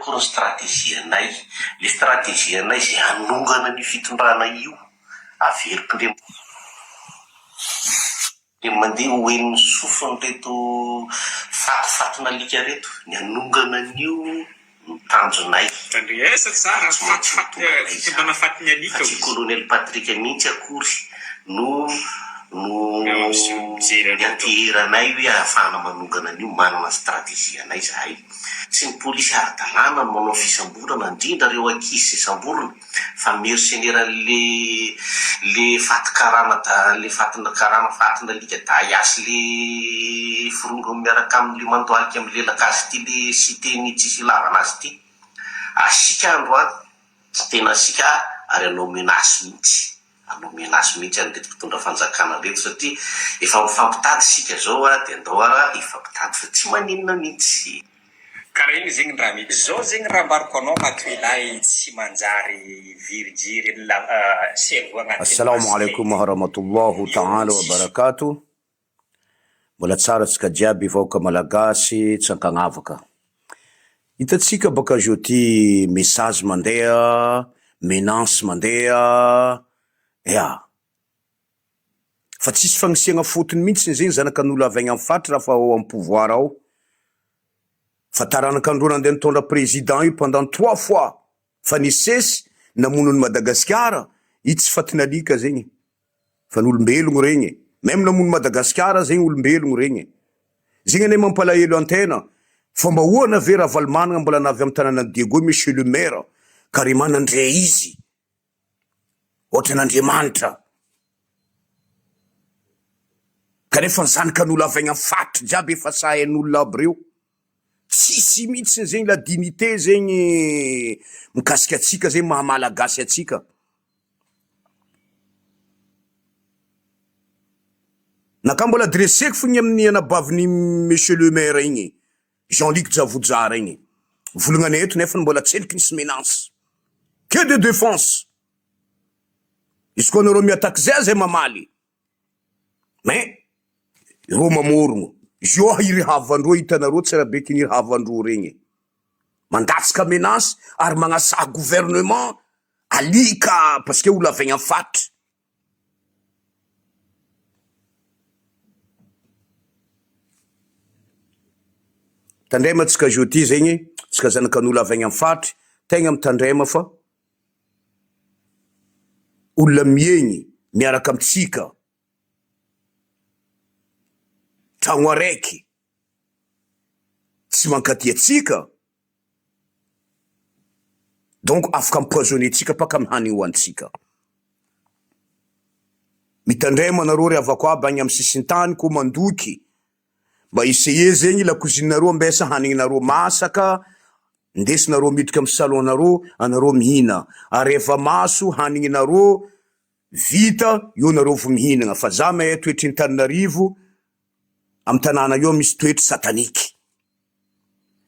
Akory ny stratégie anay, le stratégie anay izay hanongana an'io fitondrana io, averiko indray mandeha ho henon'ny sofin'ireto fatifatin'alika ireto, ny hanongana an'io no tanjonay. Tandresa tsara Tsy maintsy ho fatifaty tonganay izany, fitondrana fatin'ny fa alika tsy hozy. colonel Patrick mihitsy akory no no Eo am mijery anao daholo. nianteheranay hoe ahafahana manongana an'io, manana stratégie anay izahay. Tsy ny polisy ara-dalàna no manao fisamborana, indrindra ireo ankizy izay samborina, fa mercenaires le le faty karana da le fatina karana fatin'alika dayas le forongony miaraka aminy le mandohalika milelaka azy ity le siteny tsisy ilavana azy ity. Asiaka androany, tena asiaka ary hanao menace mihitsy. Hanao menace mihitsy an'ireto mpitondra fanjakana ireto satria efa mifampitady isika zao a, dia andao ara hifampitady fa tsy maninona mihitsy. Karaha igny zegny raha mety. Zao zegny raha ambarako anao matoelahy tsy manjary virijiry la cerveau agnatin'ny Assalamo basket alaikum warahmatullahu io ta'ala tsisy. wabarakatuh Mbola tsara tsika jiaby vahoaka malagasy tsy ankagnavaka. Hitantsika baka zao ty message mandeha, menace mandeha, ya. Fa tsisy fagnisiagna fotony mintsy zegny zanakan'olo avy agny am faritra raha fa ao am pouvoir ao. Fa taranak'androa nandeha nitondra président io pendant trois fois fa nisesy namono an'i Madagasikara, io tsy fatin'alika zegny. Fa ny olombelogno regny e! Même namono Madagasikara zegny olombelogno regny e! Zegny anie mampalahelo antena, fa mba hoana ve Ravalomanana mbola navy am tananan'i Diego Monsieur le maire carrément nandre izy ohatran'Andriamanitra kanefa ny zanakan'olo avy agny am faritry jiaby efa sahain'olona aby reo, tsisy mihitsy zegny la dignité zegny mikasika antsika zegny maha malagasy antsika. Naka mbola adresseko fogna amin'ny anabavin'i monsieur le maire igny, Jean Luc Djavojara igny, volognanay eto nefa mbola tsendriky nisy menace, que de defense, izy koa anareo mi-attaque zay zay mamaly, mais reo mamorogno, zio irihavandreo hitanareo tsara be kinirihavandreo regny, mandatsaka menace ary magnasaha gouvernement Alika parce que olo avy agny am faritra. Tandrema tsika jeudi zegny, tsika zanakan'olo avy agny am faritry, tegna mitandrema fa olona miegny miaraka amitsika, tragno araiky, tsy mankatia antsika. Donc afaka empoisonner tsika paka am hanigny hoanitsika. Mitandrema nareo ry havako aby agny am sisintany ko mandoky mba essayer zegny lakozia nareo ambesa hanigny nareo masaka ndesinareo miditra am salon nareo anareo mihina areva maso hanigny nareo vita eo nareo vo mihinagna fa za mahay toetry Antananarivo am tanàna io misy toetry satanique.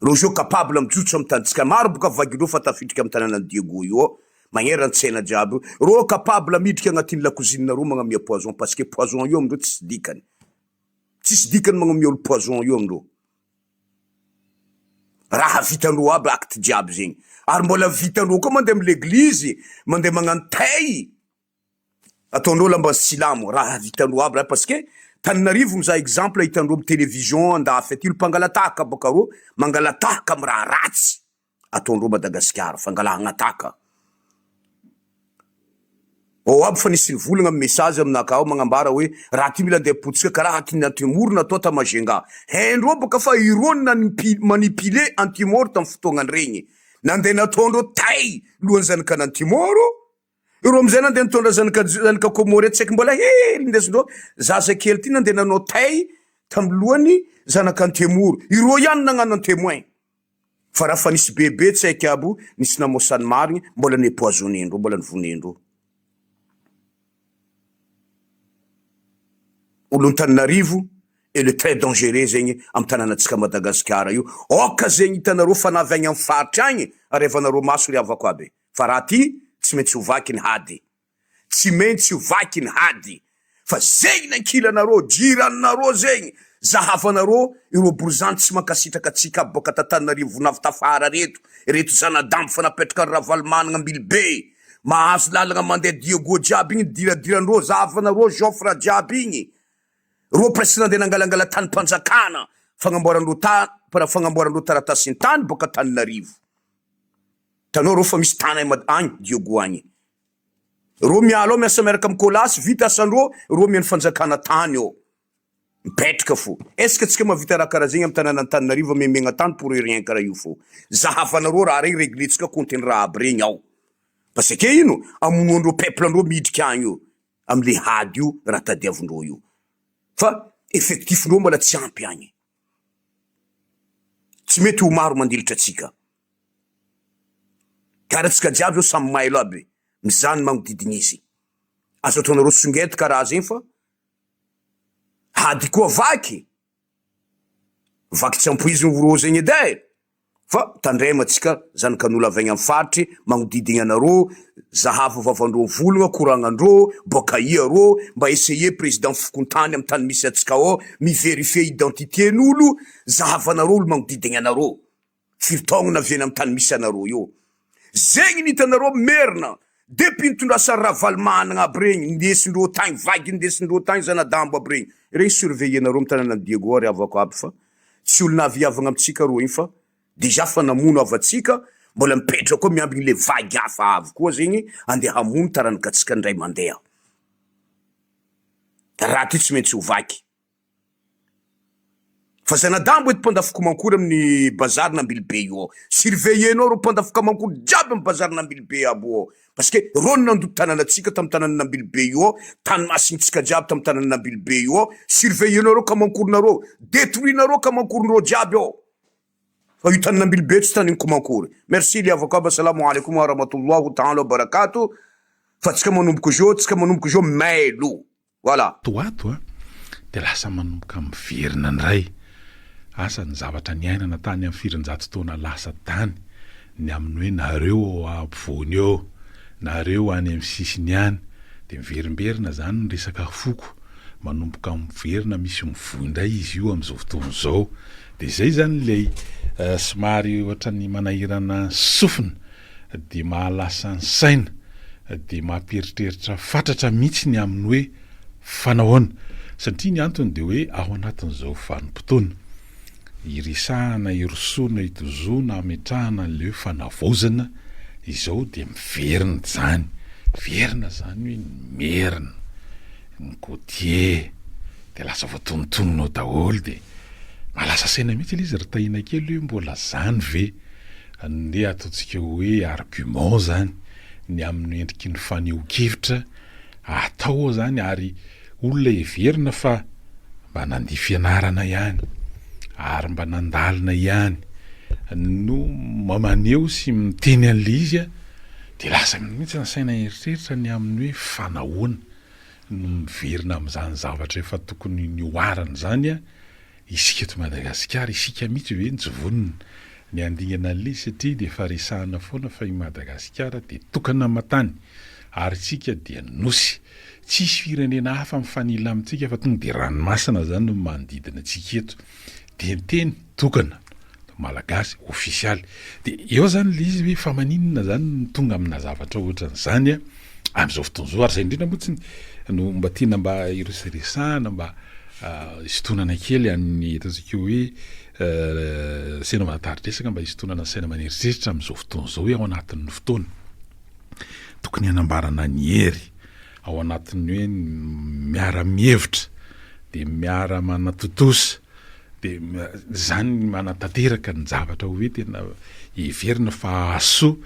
Reo zao capable mijotso am tanitsika maro boka vagindreo fa tafiditra am tanànan'i Diego io ao magneran tsena jiaby io reo capable miditra agnatin'ny lakozine nareo magnamia poison parce que poison io amindreo tsisy dikany tsisy dikany magnamia olo poison io amindreo raha vitandreo aby acte jiaby zegny ary mbola vitandreo koa mandeha am leglizy mandeha magnano tay Ataondreo lamba silamo raha vitanreo aby raha parce que Tananarivo mizaha exemple hitandreo am télévision andafy aty olo mpangalatahaka baka reo mangalatahaka am raha ratsy ataondreo Madagasikara fangalahagna tahaka ao aby fa nisy nivolagna am message aminakahy ao magnambara hoe raha ty mila andeha apotsika karaha aty Antemoro natao ta Majunga haindreo baka fa ireo no nanipy-manipuler Antimoro tam fotoagnany regny nandeha nataondreo tay lohan'ny zanakan'Antimoro Ireo amizay nandeha nitondra zanaka zanaka Comore tsy haiko mbola hely indesindreo zaza kely ty nandeha nanao tay tamy lohany zanaka Antemoro ireo ihany nagnano ny temoin fa raha fa nisy bebe tsy haiko aby nisy namosany marigny mbola ni-empoisonner-ndreo mbola nivonen-dreo olon-Tananarivo et le très dangereux zegny amy tanànantsika Madagasikara io aoka zegny hitanareo fa na avy agny amy faritra agny arevanareo maso ry havako aby. Fa raha ty tsy maintsy ho vaky ny hady. Tsy maintsy ho vaky ny hady. Fa zegny ny ankilanareo, jiranonareo zegny. Zahavanareo ireo borizano tsy mankasitraka antsika aby boaka t'Antananarivo vonavy tafara reto, ireto zanadambo fa napetraka an'i Ravalomanana Ambilobe, mahazo lalagna mandeha Diego jiaby igny nidiradiran-dreo, zahavanareo Joffre jiaby igny, reo presque nandeha nangalangala tanim-panjakana fagnamboaran-dreo ta fagnamboaran-dreo taratasin-tany boaka Antananarivo. Hitanao reo fa misy tany agny Diego agny. Reo miala ao miasa miaraka am colas vita asan-dreo, reo amian'ny fanjakana tany ao. Mipetraka fo. Est ce que tsika mahavita raha karaha zegny am tanàna Antananarivo amemegna tany pour rien karaha io fô. Zahavanareo raha regny regletsika compte ny raha aby regny ao. Parce que ino? Amonoandreo peuple ndreo midriky agny io am le hady io raha tadiavindreo io. Fa effectif ndreo mbola tsy ampy agny. Tsy mety ho maro mandilitra atsika. Kara tsika jiaby zao samy mailo aby mizaha ny magnodidigny izy. Aza ataonareo songety karaha zegny fa Hady koa vaky, vaky tsy ampoiziny ho rô zegny edy e! Fa tandremo atsika zanakan'olo avy agny am faritry magnodidigny anarô, zahavo vavandrô volagna, koragnandrô, bôka aia rô, mba essayer président fokontany am tany misy atsika ao mi-verifier identité n'olo, zahavanarô olo magnodidigny anarô. Firy taogno naviany am tany misy anareo io? Zegny ny hitanareo merina depuis nitondrasany Ravalomanagna aby regny ndesindreo tagny vague ndesindreo tagny zanadambo aby regny regny surveiller nareo am tanànan'i Diego ary havako aby fa tsy olona avy hihavagna amitsika reo igny fa dejà fa namono havatsika mbola mipetraka koa miambigny le vague hafa avy koa zegny andeha hamono taranakatsika ndray mandeha raha ty tsy maintsy ho vaky. Fa zanadambo eto mpandafoko mankory amin'ny bazary n'Ambilobe io ao. Surveiller-nao reo mpandafoko mankory jiaby amin'ny bazary n'Ambilobe aby io ao. Parce que reo no nandoto tanànantsika tamin'ny tanànan'Ambilobe io ao, tany masintsika jiaby tamin'ny tanànan'Ambilobe io ao. Surveiller-nao reo kamankorinareo, detruit-nareo kamankorinareo jiaby ao. Fa io tanin'Ambilobe io tsy tanin'i Komankory. Merci liavako aby, Assalamo alaikum wa rahmatullah ta'ala wa barakatuh. Fa tsika manomboka zao, tsika manomboka zao mailo. Voilà. Ato ho ato a, dia lasa manomboka miverina indray. Asa ny zavatra niainana tany amin'ny firinjato taona lasa tany, ny amin'ny hoe nareo ao ampovoany eo, nareo any amin'ny sisiny any, dia miverimberina izany ny resaka foko, manomboka miverina misy mivoy indray izy io amin'izao fotoana izao. Dia izay izany ilay somary ohatran'ny manahirana sofina. dia mahalasa ny saina, dia mampieritreritra fatratra mihitsy ny amin'ny hoe fa nahoana? Satria ny antony dia hoe ao anatin'izao vanim-potoana iresahana, irosoana, itozoana, ametrahana an'ilay hoe fanavaozana izao dia miverina izany, miverina izany hoe ny merina, ny côtier, dia lasa voatonontonona ao daholo dia mahalasa saina mihitsy ilay izy ry Tahiana kely hoe mbola izany ve? Andeha ataontsika hoe argument zany ny amin'ny endriky ny fanehoan-kevitra atao ao zany ary olona heverina fa mba nandia fianarana ihany ary mba nandalina ihany no maneho sy miteny an'le izy a, de lasa mihitsy ny saina eritreritra ny amin'ny hoe fa nahoana no miverina amin'izany zavatra efa tokony nihoarana izany a, Isika eto Madagasikara, isika mihitsy ve no tsy vonona ny handingana an'ilay izy satria dia efa resahana foana fa i Madagasikara dia tokana aman-tany ary isika dia nosy. Tsisy firenena hafa mifanila amintsika fa tonga dia ranomasina izany no manodidina antsika eto. Dia ny teny tokana, malagasy, ofisialy. Dia eo izany ilay izy hoe fa maninona izany no tonga amina zavatra ohatran'izany amin'izao fotoana izao ary izay indrindra moa tsy no mba tiana mba hiresaresahana mba Hisintonana kely an'ny ataontsika hoe saina manatari-dresaka mba hisintonana ny saina maneritreritra amin'izao fotoana izao hoe ao anatin'ny fotoana tokony hanambarana ny hery, ao anatin'ny hoe miara-mihevitra dia miara-manatontosa dia izany ny manatanteraka ny zavatra hoe tena heverina fa hahasoa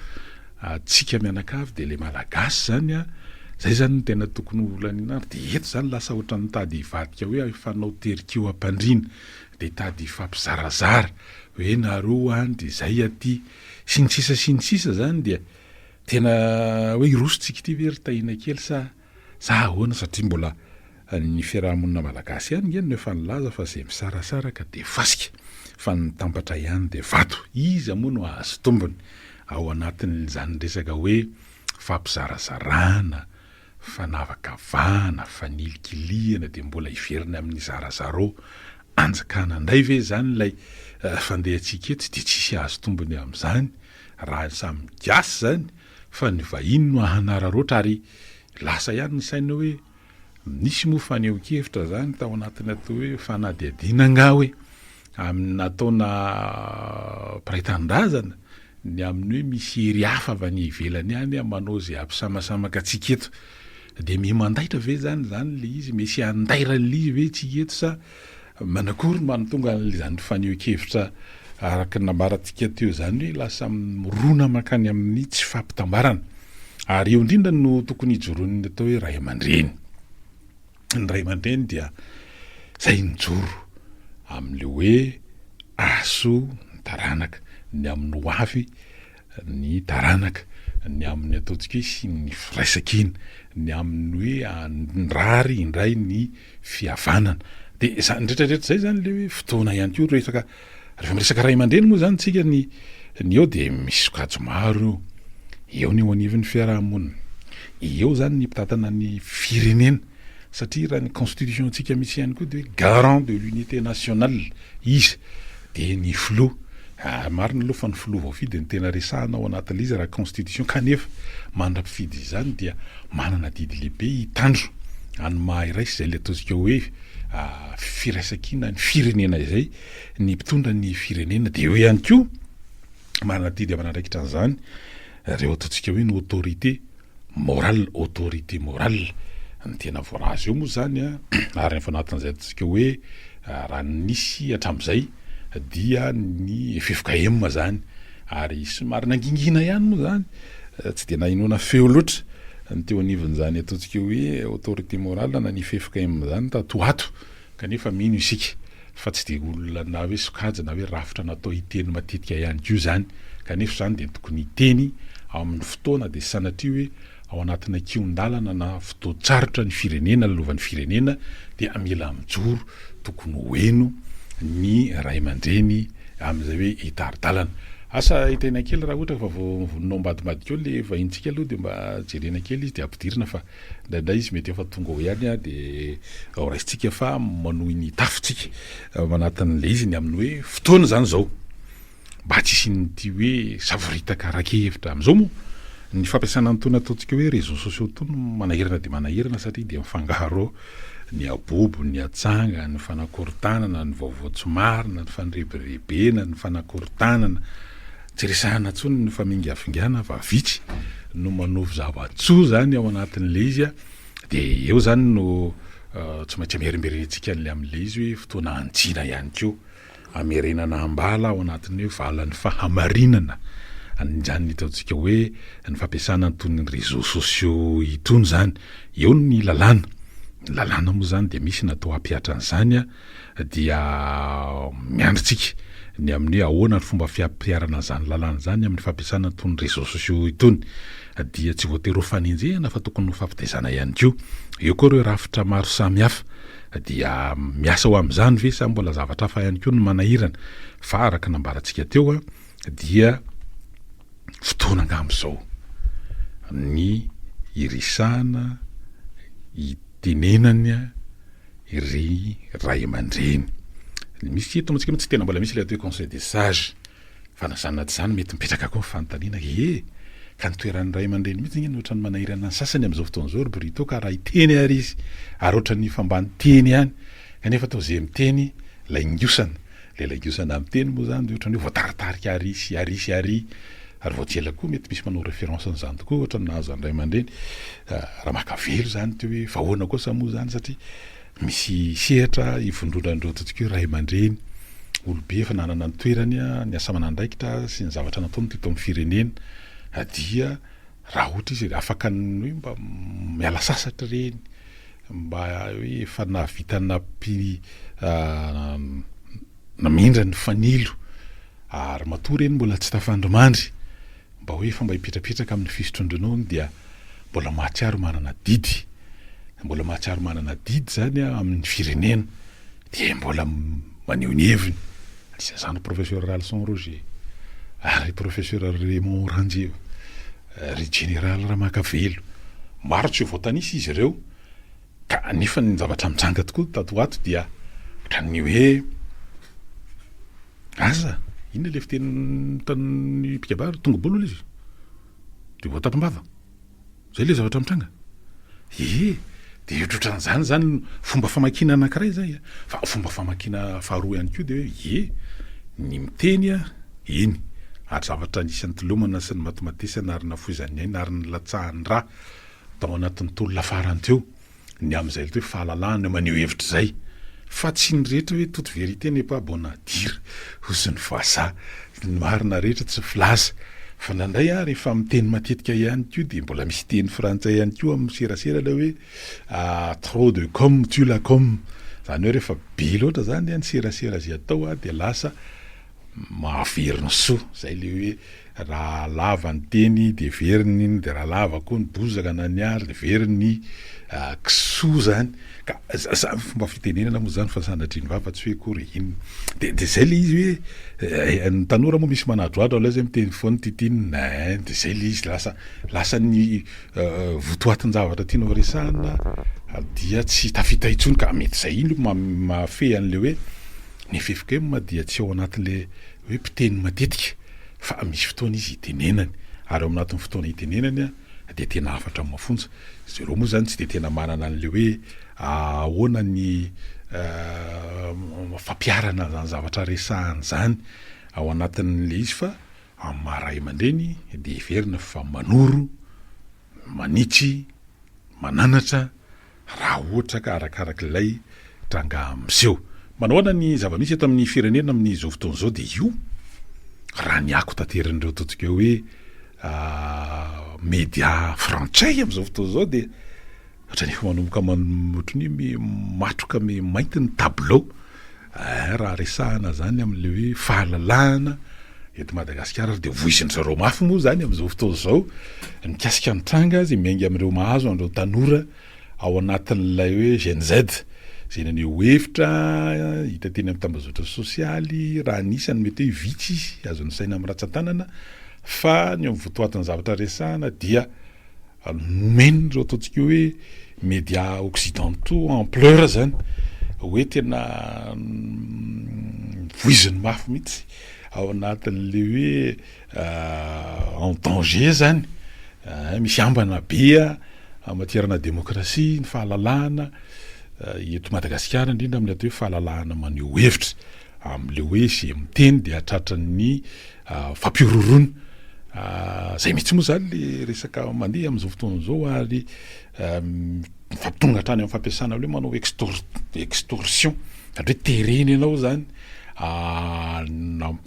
antsika mianakavy dia ilay Malagasy izany an, izay izany no tena tokony ho laniana ary dia eto izany lasa ohatran'ny mitady hivadika hoe hifanao terikio am-pandriana dia hitady hifampizarazara hoe nareo any dia izay aty sy ny sisa sy ny sisa izany dia tena hoe hiroso tsika ity ve ry Tahiana kely sa Sa ahoana satria mbola ny fiaraha-monina malagasy ihany nge no efa nilaza fa izay misarasaraka dia fasika fa ny mitambatra ihany dia vato. Iza moa no hahazo tombony ao anatin'izany resaka hoe fampizarazarana, fanavakavahana, fanilikilihana dia mbola hiverina amin'ny zarazarao. Anjakana indray ve izany ilay fandehantsika eto dia tsisy azo tombony amin'izany raha ny samy gasy izany fa ny vahiny no hanararaotra ary lasa ihany ny saina hoe nisy moa fanehoan-kevitra izany tao anatin'ny atao hoe fanadihadiana angaha hoe amin'ny nataona mpiray tanindrazana Ny amin'ny hoe misy hery hafa avy any ivelany any manao izay hampisamasamaka antsika eto. Dia miha mandaitra ve izany izany ilay izy? Misy handairan'ilay izy ve isika eto sa manakory no mahatonga an'izany fanehoan-kevitra araka ny nambarantsika teo izany hoe lasa mirona mankany amin'ny tsy fampitambarana. Ary eo indrindra no tokony hijoroan'ny atao hoe ray aman-dreny. Ny ray aman-dreny dia izay nijoro amin'ilay hoe aso ny taranaka, ny amin'ny ho avy ny taranaka, ny amin'ny ataontsika hoe sy ny firaisankina, ny amin'ny hoe handrary indray ny fihavanana. Dia izany rehetra rehetra izay izany ilay hoe fotoana ihany koa resaka Rehefa miresaka ray aman-dreny moa izany tsika ny ny eo dia misy sokajy maro eo. Eo ny eo anivon'ny fiaraha-monina. Eo izany ny mpitantana ny firenena satria raha ny constitution ntsika mihitsy ihany koa dia hoe garant de l'unité nationale izy dia ny filoha. Ah, marina aloha fa ny filoha voafidy no tena resahana ao anatin'ilay izy raha constitution kanefa mandra-pifidy izany dia manana adidy lehibe hitandro any maha iray sy izay ilay ataontsika hoe firaisankina ny firenena izay ny mpitondra ny firenena dia eo ihany koa manana adidy aman'andraikitra an'izany ireo ataontsika hoe ny autorité morale, autorité morale ny tena voalaza eo moa izany a, ary efa anatin'izay ataontsika hoe raha nisy hatramin'izay dia ny ffkm izany ary somary nangingina ihany moa izany tsy dia nahenoana feo loatra ny teo anivon'izany ataontsika hoe autorité morale na ny ffkm izany tato ho ato kanefa mino isika fa tsy dia olona na hoe sokajy na hoe rafitra natao hiteny matetika ihany koa izany kanefa izany dia tokony hiteny amin'ny fotoana dia sanatria hoe ao anatina kihon-dalana na fotoan-tsarotra ny firenena lalovan'ny firenena dia mila mijoro tokony ho heno ny ray aman-dreny amin'izay hoe hitari-dalana. Asa hitaina kely raha ohatra fa vao mivonona ao ambadimbadika ao le vahintsika aloha dia mba jerena kely izy dia ampidirina fa indraindray izy mety efa tonga ao ihany dia ho raisintsika fa manohy ny tafontsika ao anatin'ilay izy ny amin'ny hoe fotoana izany izao mba tsy hisian'ity hoe savoritaka ara-kevitra amin'izao moa ny fampiasana an'itony ataontsika hoe réseaux sociaux itony manahirana dia manahirana satria dia mifangaro ao ny abobo, ny atsanga, ny fanakorontanana, ny vaovao tsy marina, ny fandrebirebena, ny fanakorontanana, tsy resahana intsony ny famingafingana fa vitsy no manovo zava-tsoa zany ao anatin'le izy a, de eo zany no tsy maintsy amerimberentsika an'le amin'le izy hoe fotoana hantsina ihany koa. Hamerenana ambala ao anatin'ny hoe valan'ny fahamarinana an'izany ataontsika hoe ny fampiasana an'itony réseaux sociaux itony izany. Eo ny lalàna, ny lalàna moa izany dia misy natao hampihatra an'izany dia miandry tsika ny amin'ny hoe ahoana ny fomba fiampiharana an'izany lalàna izany amin'ny fampiasana an'itony réseaux sociaux itony. Dia tsy voatery ho fanenjehana fa tokony ho fampitaizana ihany koa. Eo koa ireo rafitra maro samihafa. Dia miasa ho amin'izany ve sa mbola zavatra hafa ihany koa no manahirana? Fa araka ny nambarantsika teo dia fotoana angamba izao ny hiresahana, hitenenana ry ray aman-dreny. Misy eto amintsika moa tsy tena mbola misy ilay atao hoe conseil des sages. Fa na izany na tsy izany mety mipetraka koa ny fanontaniana ee, ka ny toeran'ny ray aman-dreny mihitsy ange no ohatran'ny manahirana ny sasany amin'izao fotoana izao ry Brito ka raha hiteny ary izy ary ohatran'ny hifambany teny ihany kanefa toa izay miteny laingosana, ilay laingosana miteny moa izany dia ohatran'ny hoe voataritarika ary sy ary sy ary ary vao tsy ela koa mety misy manao référence an'izany tokoa ohatran'ny nahazo an'ny ray aman-dreny Ramakavelo izany teo hoe fa ahoana kosa moa izany satria Misy sehatra ivondronan'ireo ataontsika hoe ray aman-dreny, olobe efa nanana ny toerany, ny asa aman'andraikitra sy ny zavatra nataony teto amin'ny firenena dia raha ohatra izy afaka ny hoe mba miala sasatra ireny, mba hoe efa nahavita nampi namindra ny fanilo ary matoa ireny mbola tsy tafandrimandry Mba hoe efa mba hipetrapetraka amin'ny fisotroan-dronono dia mbola mahatsiaro manana adidy, mbola mahatsiaro manana adidy izany amin'ny firenena dia mbola maneho ny heviny. Anisan'izany Professeur Ralison Roger, ary Professeur Raymond Ranjeva, ry Jeneraly Ramakavelo. Maro tsy ho voatanisa izy ireo. Ka nefa ny zavatra mitranga tokoa tato ho ato dia Ohatran'ny hoe asa inona ilay fiteny nataon'ny mpikabary, tongo-bolo ilay izy, dia voatapim-bava. Zay ilay zavatra mitranga. Ie, dia ohatrohatran'izany izany fomba famakiana anankiray izay a. Fa fomba famakiana faharoa ihany koa dia hoe ie, ny miteny a, eny, ary zavatra anisan'ny tolomana sy nimatimatesana ary nafoizan'ny aina ary nilatsahan'ny ra tao anatin'ny tolona farany teo. ny amin'izay ilay hoe fahalalahana maneho hevitra izay fa tsy ny rehetra hoe toute vérité n'est pas bonne à dire hozy ny vazaha, ny marina rehetra tsy filaza fa indraindray aho rehefa miteny matetika ihany koa dia mbola misy teny frantsay ihany koa amin'ny serasera ilay hoe trop de com tue la com, izany hoe rehefa be loatra izany ny serasera izay atao dia lasa mahavery ny soa, izay ilay hoe Raha lava ny teny dia very ny dia raha lava koa ny bozaka na ny ary dia very ny kisoa zany ka za fomba fitenenana moa zany fa sanatria ny vava tsy hoe akory inona de de zay le izy hoe ny tanora moa misy manadroadro aleo zay miteny foana titinina ein de zay le izy lasa lasa ny votoatin-javatra tianao resahana dia tsy tafita intsony ka mety zay iny mahafehy an'le hoe ny ffkm dia tsy ao anatin'le hoe mpiteny matetika fa misy fotoana izy itenenany ary ao anatin'ny fotoana itenenany dia tena hafatra mafonja. Zareo moa zany tsy dia tena manana an'le hoe ahoana ny fampiharana an'izany zavatra resahany izany ao anatin'le izy fa amin'ny maha ray aman-dreny dia heverina fa manoro, manitsy, mananatra raha ohatra ka arakarak'ilay tranga miseho. Manao ahoana ny zava-misy eto amin'ny firenena amin'izao fotoana izao dia io raha ny ako taterin'ireo ataontsika hoe media frantsay amin'izao fotoana izao dia ohatran'ny efa manomboka ohatran'ny hoe matroka mainty ny tableau. Raha resahana zany amin'ilay hoe fahalalahana eto Madagasikara ary dia voizin-dry zareo mafy moa zany amin'izao fotoana izao mikasika ny tranga izay miainga amin'ireo mahazo an'ireo tanora ao anatin'ilay hoe Gen Z izay naneho hevitra hita teny amin'ny tambazotra sosialy raha ny isany mety hoe vitsy izy azon'ny saina amin'ny ratsan-tanana fa ny eo amin'ny votoatin'ny zavatra resahana dia Nomeny ireo ataontsika hoe médias occidentaux ampleur zany hoe tena voiziny mafy mihitsy ao anatin'le hoe en danger zany, misy ambana be en matière ana démocratie, ny fahalalahana eto Madagasikara indrindra amin'ny atao hoe fahalalahana maneho hevitra, am'le hoe ze miteny dia tratran'ny fampihorohoroana. Zay mihitsy moa zany le resaka mandeha amin'izao fotoana izao ary mifampitonga hatrany amin'ny fampiasana hoe manao extorsion, zany hoe terena ianao zany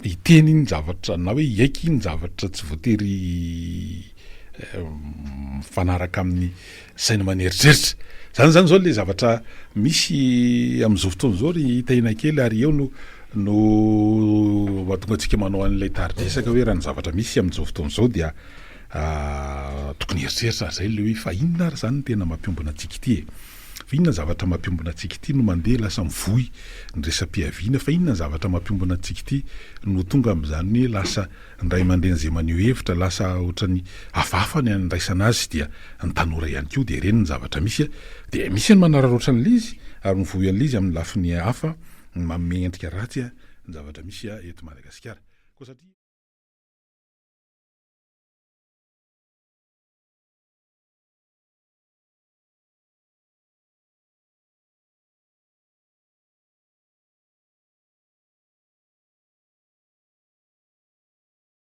hiteny ny zavatra na hoe hiaiky ny zavatra tsy voatery mifanaraka amin'ny saina aman'eritreritra. Zany zany zao le zavatra misy amin'izao fotoana izao ry Tahina kely ary eo no no mahatonga antsika manao an'ilay tari-dresaka hoe raha ny zavatra misy amin'izao fotoana izao dia tokony hieritreritra ary zay le hoe fa inona ary zany no tena mampiombona antsika ity e? Fa inona ny zavatra mampiombona antsika ity no mandeha lasa mivoy ny resa-piaviana? Fa inona ny zavatra mampiombona antsika ity no tonga amin'izany hoe lasa Ny ray aman-dreny izay maneho hevitra lasa ohatran'ny hafahafa ny andraisana azy dia ny tanora ihany koa dia ireny ny zavatra misy dia misy ny manararaotra an'ilay izy ary mivoy an'ilay izy amin'ny lafiny hafa manome endrika ratsy ny zavatra misy eto Madagasikara. Koa satria.